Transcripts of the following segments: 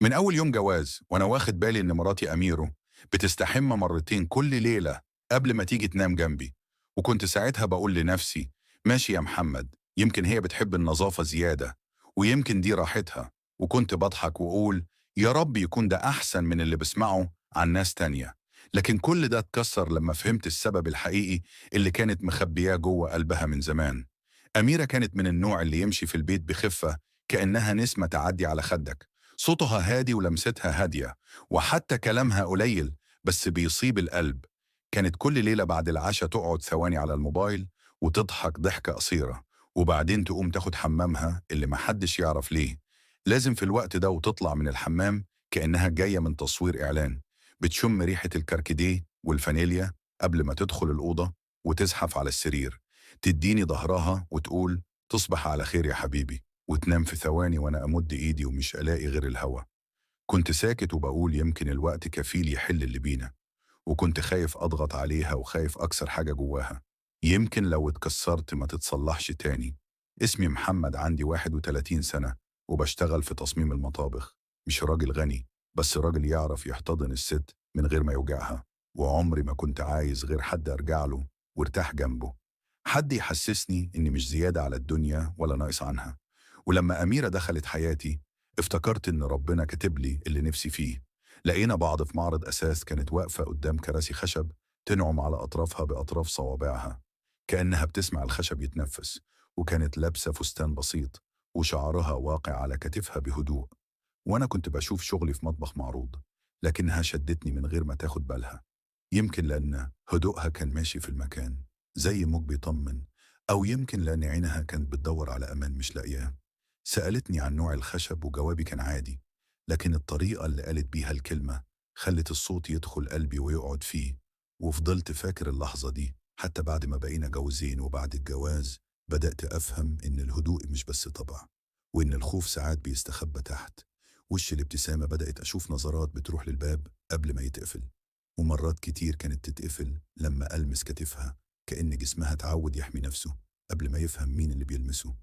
من أول يوم جواز وأنا واخد بالي إن مراتي أميرو بتستحمى مرتين كل ليلة قبل ما تيجي تنام جنبي، وكنت ساعتها بقول لنفسي ماشي يا محمد، يمكن هي بتحب النظافة زيادة، ويمكن دي راحتها. وكنت بضحك وأقول يا رب يكون ده أحسن من اللي بسمعه عن ناس تانية. لكن كل ده اتكسر لما فهمت السبب الحقيقي اللي كانت مخبياه جوه قلبها من زمان. أميرة كانت من النوع اللي يمشي في البيت بخفة كأنها نسمة تعدي على خدك. صوتها هادي ولمستها هادية، وحتى كلامها قليل بس بيصيب القلب. كانت كل ليلة بعد العشاء تقعد ثواني على الموبايل وتضحك ضحكة قصيرة، وبعدين تقوم تاخد حمامها اللي محدش يعرف ليه لازم في الوقت ده، وتطلع من الحمام كأنها جاية من تصوير إعلان. بتشم ريحة الكركديه والفانيليا قبل ما تدخل الأوضة وتزحف على السرير، تديني ظهرها وتقول تصبح على خير يا حبيبي، وتنام في ثواني وأنا أمد إيدي ومش ألاقي غير الهوا. كنت ساكت وبقول يمكن الوقت كفيل يحل اللي بينا، وكنت خايف أضغط عليها وخايف أكسر حاجة جواها، يمكن لو اتكسرت ما تتصلحش تاني. اسمي محمد، عندي 31 سنة، وبشتغل في تصميم المطابخ. مش راجل غني، بس راجل يعرف يحتضن الست من غير ما يوجعها. وعمري ما كنت عايز غير حد أرجع له وارتاح جنبه، حد يحسسني إني مش زيادة على الدنيا ولا ناقص عنها. ولما أميرة دخلت حياتي افتكرت إن ربنا كاتب لي اللي نفسي فيه. لقينا بعض في معرض أساس، كانت واقفة قدام كراسي خشب تنعم على أطرافها بأطراف صوابعها كأنها بتسمع الخشب يتنفس. وكانت لابسة فستان بسيط وشعرها واقع على كتفها بهدوء، وأنا كنت بشوف شغلي في مطبخ معروض. لكنها شدتني من غير ما تاخد بالها، يمكن لأن هدوءها كان ماشي في المكان زي موج بيطمن، أو يمكن لأن عينها كانت بتدور على أمان مش لاقياه. سألتني عن نوع الخشب وجوابي كان عادي، لكن الطريقة اللي قالت بيها الكلمة خلت الصوت يدخل قلبي ويقعد فيه. وفضلت فاكر اللحظة دي حتى بعد ما بقينا جوزين. وبعد الجواز بدأت أفهم إن الهدوء مش بس طبع، وإن الخوف ساعات بيستخبى تحت وش الابتسامة. بدأت أشوف نظرات بتروح للباب قبل ما يتقفل، ومرات كتير كانت تتقفل لما ألمس كتفها، كأن جسمها اتعود يحمي نفسه قبل ما يفهم مين اللي بيلمسه.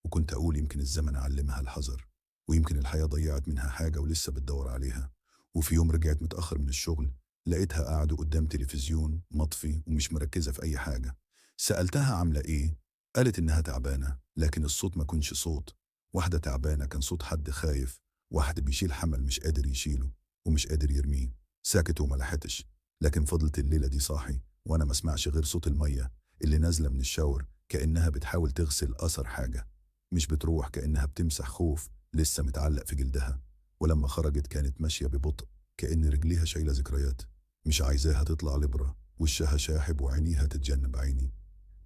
وكنت أقول يمكن الزمن علمها الحذر، ويمكن الحياة ضيعت منها حاجة ولسه بتدور عليها. وفي يوم رجعت متأخر من الشغل، لقيتها قاعدة قدام تلفزيون مطفي ومش مركزة في أي حاجة. سألتها عاملة إيه؟ قالت إنها تعبانة، لكن الصوت ما كنش صوت واحدة تعبانة، كان صوت حد خايف، واحد بيشيل حمل مش قادر يشيله ومش قادر يرميه. ساكت وما لحقتش، لكن فضلت الليلة دي صاحي وأنا ما اسمعش غير صوت المية اللي نازلة من الشاور، كأنها بتحاول تغسل أثر حاجة مش بتروح، كأنها بتمسح خوف لسه متعلق في جلدها. ولما خرجت كانت ماشية ببطء كأن رجليها شايلة ذكريات مش عايزاها تطلع لبرة، وشها شاحب وعينيها تتجنب عيني،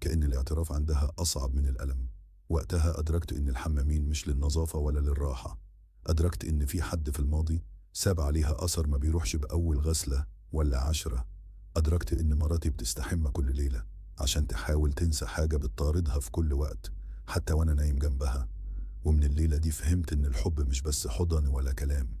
كأن الاعتراف عندها أصعب من الألم. وقتها أدركت إن الحمامين مش للنظافة ولا للراحة. أدركت إن في حد في الماضي ساب عليها أثر ما بيروحش بأول غسلة ولا 10. أدركت إن مراتي بتستحمى كل ليلة عشان تحاول تنسى حاجة بتطاردها في كل وقت، حتى وأنا نايم جنبها. ومن الليلة دي فهمت إن الحب مش بس حضن ولا كلام.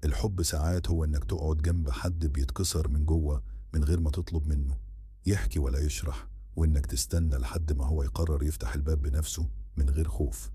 الحب ساعات هو إنك تقعد جنب حد بيتكسر من جوه من غير ما تطلب منه يحكي ولا يشرح، وإنك تستنى لحد ما هو يقرر يفتح الباب بنفسه من غير خوف.